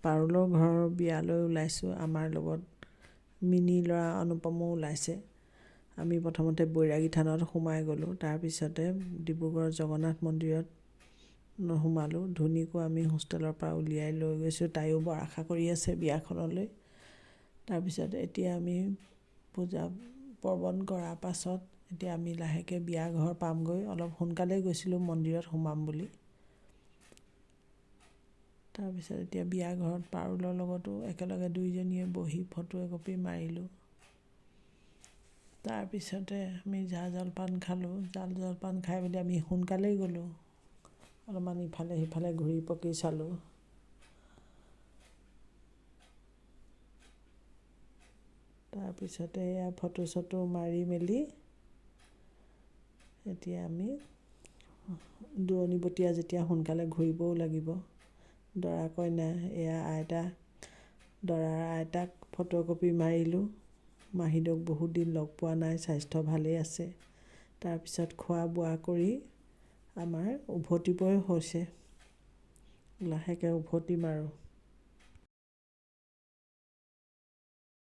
পাৰুলৰ ঘৰৰ বিয়ালৈ ওলাইছোঁ। আমাৰ লগত মিনি ল'ৰা অনুপমো ওলাইছে। আমি প্ৰথমতে বৈৰাগী থানত সোমাই গ'লোঁ, তাৰপিছতে ডিব্ৰুগড় জগন্নাথ মন্দিৰত সোমালোঁ। ধুনীকো আমি হোষ্টেলৰ পৰা উলিয়াই লৈ গৈছোঁ, তাইও বৰ আশা কৰি আছে বিয়াখনলৈ। তাৰপিছত এতিয়া আমি পূজা পাৰ্বণ কৰাৰ পাছত এতিয়া আমি লাহেকৈ বিয়া ঘৰ পামগৈ। অলপ সোনকালেই গৈছিলোঁ মন্দিৰত সোমাম বুলি। তাৰপিছত এতিয়া বিয়া ঘৰত পাৰুলৰ লগতো একেলগে দুইজনীয়ে বহি ফটো একপি মাৰিলোঁ। তাৰপিছতে আমি জা জলপান খালোঁ। জা জলপান খাই মেলি আমি সোনকালেই গ'লোঁ, অলপমান ইফালে সিফালে ঘূৰি পকি চালোঁ। তাৰপিছতে এয়া ফটো চটো মাৰি মেলি এতিয়া আমি দূৰণিবটীয়া যেতিয়া সোনকালে ঘূৰিবও লাগিব। দৰা কইনা, এয়া আইতা, দৰাৰ আইতাক ফটো একপি মাৰিলোঁ। মাহীদেউক বহুত দিন লগ পোৱা নাই, স্বাস্থ্য ভালেই আছে। তাৰপিছত খোৱা বোৱা কৰি আমাৰ উভতিবই হৈছে, লাহেকৈ উভতিম আৰু।